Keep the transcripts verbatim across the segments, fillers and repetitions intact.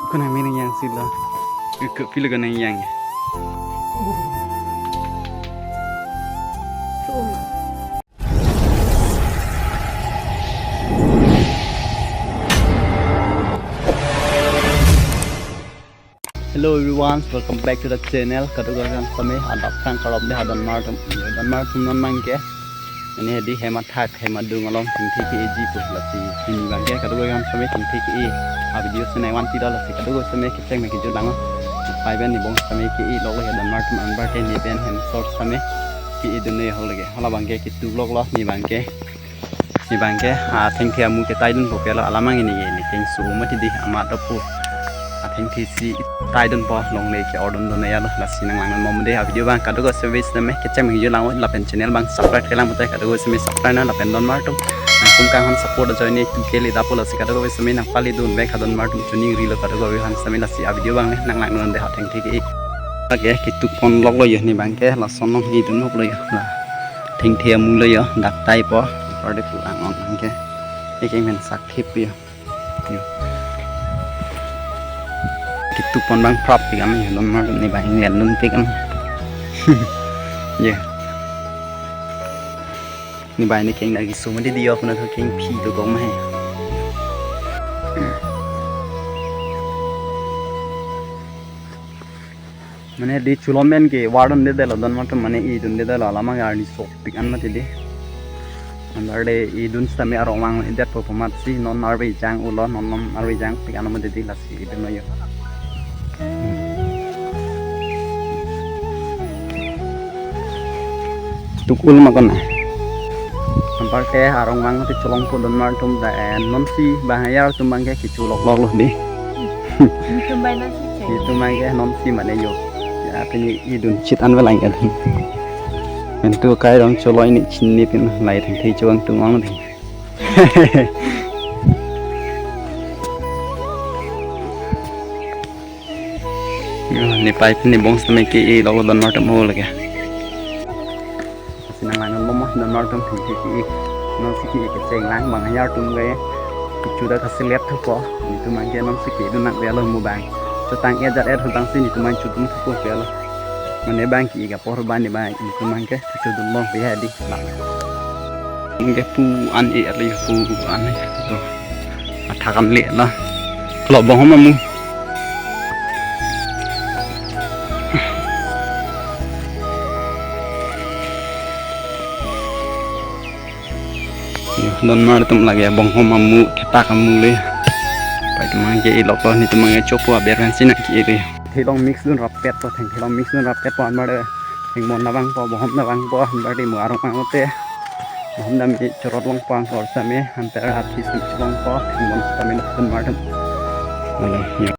Konat me nangjang si lo. Ke pilo ke nangjang. Hello everyone, welcome back to the channel. Kadokave aphan sitame adap tang karop de ha donmar atum. Donmar atum non abangke. Ini di hem athak hem adung along thengthe ke-eji pu lasi pini abangke kadokave aphan sitame thengthe ke-e a video si nangvan pidun lasi kadokave sitame kecheng me kejut lang. Pai pen ne bong sitame ke-e loklo ya donmar atum anparke ne pen hem sor sitame ke-e dunde ho lake. Hala abangke ketu loklo ne abangke. Ne abangke, ah, thengthe amu ke taidunpo ke lo alam abang ini ke ne kengsu mati di amat dopo. Ah, thengthe si taidunpo longle ke-or dun dun ya lo lasi nanglang mo de a video abang kadokave sitame kecheng me kejut lang lapen channel abang subscribe kelang putai kadokave sitame subscribe nang lapen donmar atum nangtum kanghon support ajoine tu ke le dapo lasi kadokave sitame nangpali dunvek ha donmar atum chuning rilo kadokave aphan sitame lasi a video abang le nanglang dun de ha thengthe ke. Oke, ketu pon loklo ya ne abangke lason along e dun loklo ya. La. Thengthe amu lo yo, dak taipo, parde pulang on, oke. Ekeng pen sak thip yo. Yo. Ketu pon abang prap tik an yo, donmar atum ne abang ngen dun tik an. Yo. Ne abang ne keng dak keso mati di yo, puna to keng phi to kong ma he. Mane di chulom pen ke-war dunde de lo donmar atum mane e dunde de lo alam abang arni sok tik an mati di. Anparke e dun sitame arong vang-edetpo pu amatsi non arve jang ulo non non arve jang tik an mati di lasi e dun lo yo. Tuk ul ma kona. Anparke arong vang mati cholongpo donmar atum da en non si bang ayar atum abangke kecho lok lok lo di. Itum bai non si cheng. Itum abangke non si mane yo. Ya pini e dun chit an velang kan. Entu kai rong choloi ni chin ni pin lai thengthe chuang tung ong di. Yo, ne pai pin ne bong sitame ke-e loklo donmar atum ho lake. Lasi nanglang dun mo donmar atum thengthe ke-e. Non si ke-e kecheng lang bang ayar atum ke. Kecho dak kasilet thupo. Netum abangke non si ke-e dun nang de lo mo abang. Chotang-et jat-et abang si netum abang chodun thupo ke lo. Mane abang ke-e ke apor abang ne abang netum abangke kecho dun long pe ha di. Abangke pu an e atli pu an e to. Athak an le la. Lo bonghom amu. Yo, donmar atum lake bonghom amu, thetak amu le. Pai atum abangke e loklo netum abangke chopo aber kan si nang ke-e le. Thengthe along mix dun rapet po, thengthe along mix dun rapet po anparke. Thengmon ta vangpo, bonghom ta vangpo, anparke mo arong vang lote. Bonghom ta me chorot longpo angkor sitame, anparke athi sitame cholongpo, thengmon sitame donmar atum. Alo, yo.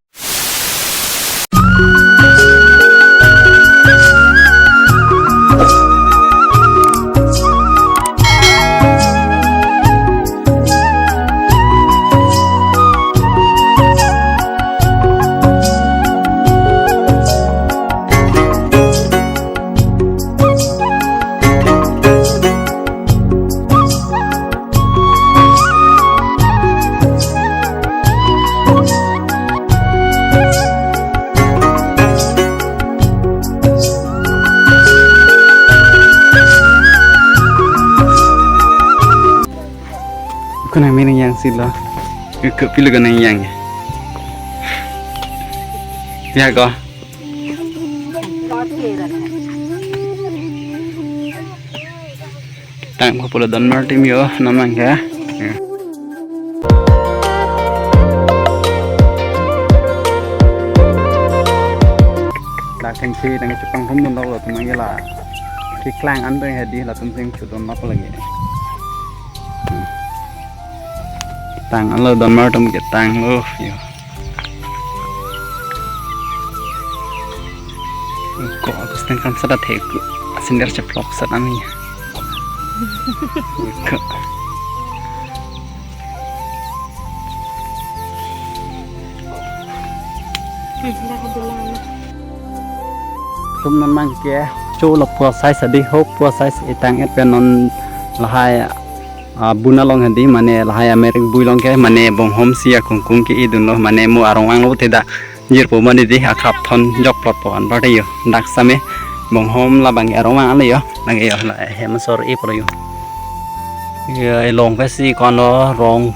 Konat me nangjang si lo. Ke pilo ke nangjang. Ya ko. Tangpo pulo donmar atum yo, non abangke. Ya. Dak thengthe nangchepangrum dun lo, latum abangke la. Keklang an pen hedi latum chengchu dun lo lake. Tang an lo donmar atum ketang lo yo. Ko aku sedang kan sada theku. Sender ceplok sada nih. Ko. Tum non abangke cho lo pu asai sa di ho pu asai sa etang et pen non lahai Abun along hadi mane lahai amerek bui along ke mane bonghom si akungkung ke-idunlo, mane mo arong vanglo te dak jirpo mane di akrap thon jokplotpo anpar te yo. Dak same bonghom labang ke arong vanglo yo. Lake yo la hem asor e pulo yo. Yo, elong pensi kono rong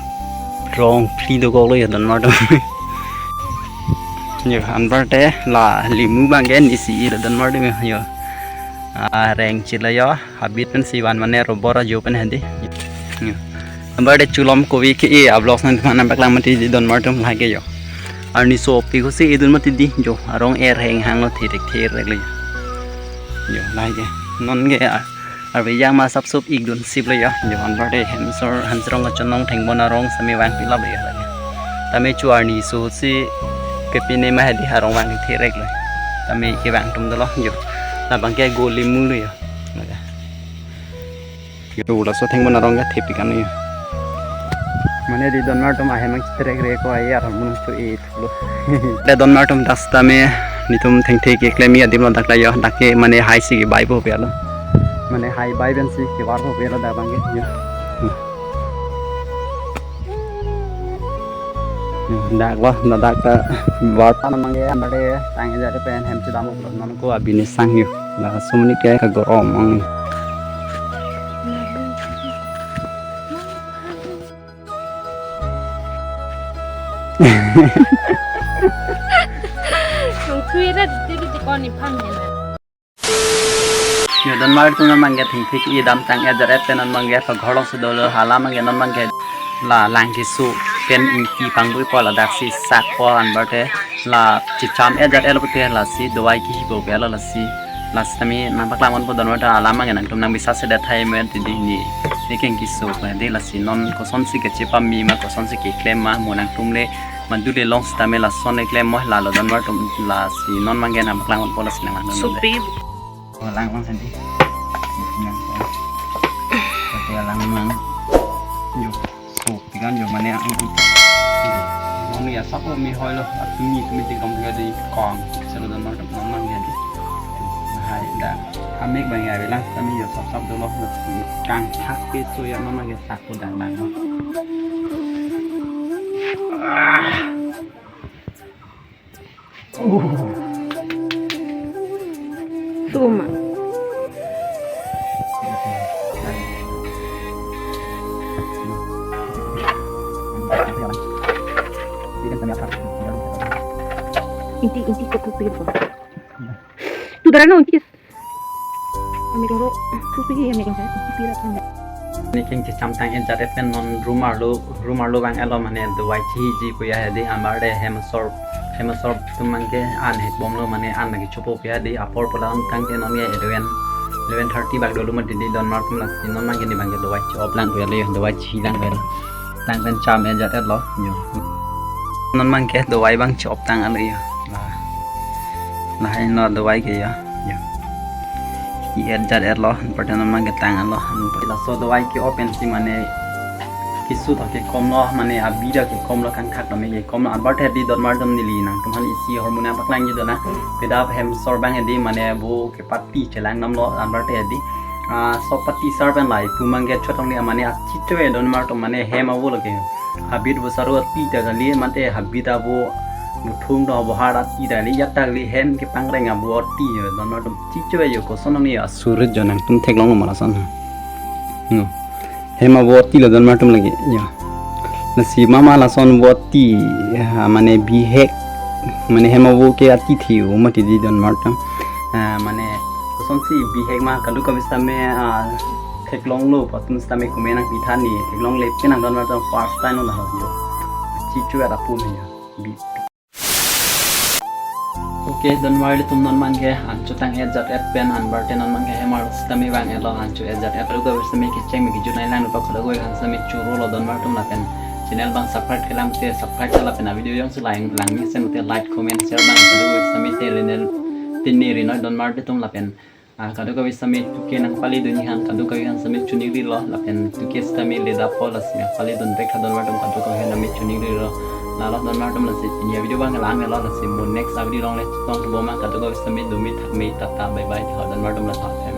rong phli dokoklo yo donmar atum. Yo anpar te la limu abang ke nisi-ilo donmar atum yo. Areng chila yo. Habit pensi van mane rubber ajo pen hadi. Yo. Anpar te chulom kovi ke-e a-vlogs nangtum aphan nangpaklang mati di donmar atum lake yo. Arni so pi ko si idun mati di yo. Arong er heng hanglo thirek thirek le. Yo lake. Non ke a-, arve yang ma sap sup ikdun sip le yo. Yo anpar te hem asor Hansrong kachonong thengbon arong same vangpilap le yo lake. Tame chu arni so si kepine ma hadi arong vang thirek le. Tame kevang atum dolo yo. Labang ke go limu le yo. Yo, laso thengbon arong ke thepik an yo. Mane di donmar atum ahem ang chitrek re ko ai ar mun chu e thulo. Le donmar atum dak sitame netum thengthe keklem adim lo dak la yo, dak ke mane hai si kevaipo pe lo. Mane hai vai pensi kevarpo pe lo dak abang ke yo. Dak lo, na dak ta var ta non abang ke, anpar te tang-et jat pen hem chedam lo non ko abini sang yo. Laso amonit ke kagorom ang. Nung thui ra di di di kon ni pham ne na. Yo donmar atum non abang ke thengthe ke-e dam tang-et jat et pen non abang ke ghor along si dolo, hala abang ke non abang ke la lang keso pen ingti pangbuipo, ladak si sakpo anpar te la checham-et jat etlo pute lasi dawai kehipo pe lo lasi. Lasi tame nangpaklang ponpo donmar atum, alam abang ke nangtum nang bisa sedet hai men ti di ni. Ni keng keso pe di lasi non kosonsi kechepame ma kosonsi keklem ma mo nangtum le madu le long sitame lason le klem mo lalo donmar atum, lasi non abang ke nangpaklang ponpo lasi nang. Supi. Lang lang sandi. Oke, lang lang. Yo, so, tikan yo mane ang. Mane ya sap o mi hoi lo, atumi tumi ti kom dia di kong. Selo donmar atum non abang ke di. Hai dak. Amek abang ya bilang kami yo sap sap dolo. Kang thak ke so ya non abang ke sak ko dang dang. Ah. Suma. Inti, inti ko tu pir ko. Tu dara no inti. Amik ro, tu pir amik ro. Tu pir. Ni keng checham tang-et jat et pen non room arlo, room arlo vang-etlo mane dawai chehiji pu ya hadi, anpar te hem asor, hem asor atum abang ke an hek bomlo mane an lagi chopo pu ya hadi, apor pulang tang ke non ke eleven, eleven thirty bak dolo mati di donmar atum, lasi non abang ke ni abang ke dawai che-op lang pu ya le, dawai chehi lang pu ya le. Tang pen cham-et jat etlo yo. Non abang ke dawai abang che-op tang alo yo. La. Lahai non dawai ke yo. Yo. Ke-et jat etlo, anpar te non abang ke tang alo. Laso dawai ke-op pensi mane keso ta kekomlo, mane abi ta kekomlo, kangthak ta me kekomlo, anpar te di donmar atum neli nangtum aphan isi ahormu nangpaklangji dona. Peda hem asor abang di mane vo kepati chelang damlo, anpar te di. Ah, so pati sar pen lai pu abang ke chotong di mane achi chove donmar atum mane hem avo lake. Habit vo sar ati ta kali, mate habit avo muthung do avo har ati ta kali, ya ta kali hem kepangreng avo ati yo, donmar atum chicho yo, koson ni asur jo nangtum theklonglo ma lason. No. Hem avo atilo donmar atum lake. Ya. Lasi mama lason avo ati, ya, mane bihek, mane hem avo ke ati thiu mati di donmar atum. Ah, mane kosonsi bihek ma kadokave sitame, ah, theklonglo, pu atum sitame comment nangpi tha ni, theklongle pen nang donmar atum first time lo ho yo. Chicho ya ta pu me ya. Bi- Oke, donmar atum non abang ke an chotang-et jat et pen anpar te non abang ke hem arlo sitame vang-etlo, an cho-et jat et, kadokave sitame kecheng me kejut nai lang pa, kadokave aphan sitame choro lo donmar atum, lapen channel abang subscribe kelang te subscribe ta, lapen a video jongsi lang lang mesen te like comment share abang, kadokave sitame te rene tini rinoi donmar atum lapen. Ah, kadokave sitame tuke nangpali dun han, kadokave aphan sitame choningri lo, lapen tuke sitame le dapo lasi nangpali dun bek tha donmar atum, kadokave aphan sitame choningri lo. Lalo donmar atum lasi pini a video abang lang lo, lasi mo next a video along le chetong thupo ma, kadokave sitame dumi thak me, tata bye bye tha donmar atum, lasi.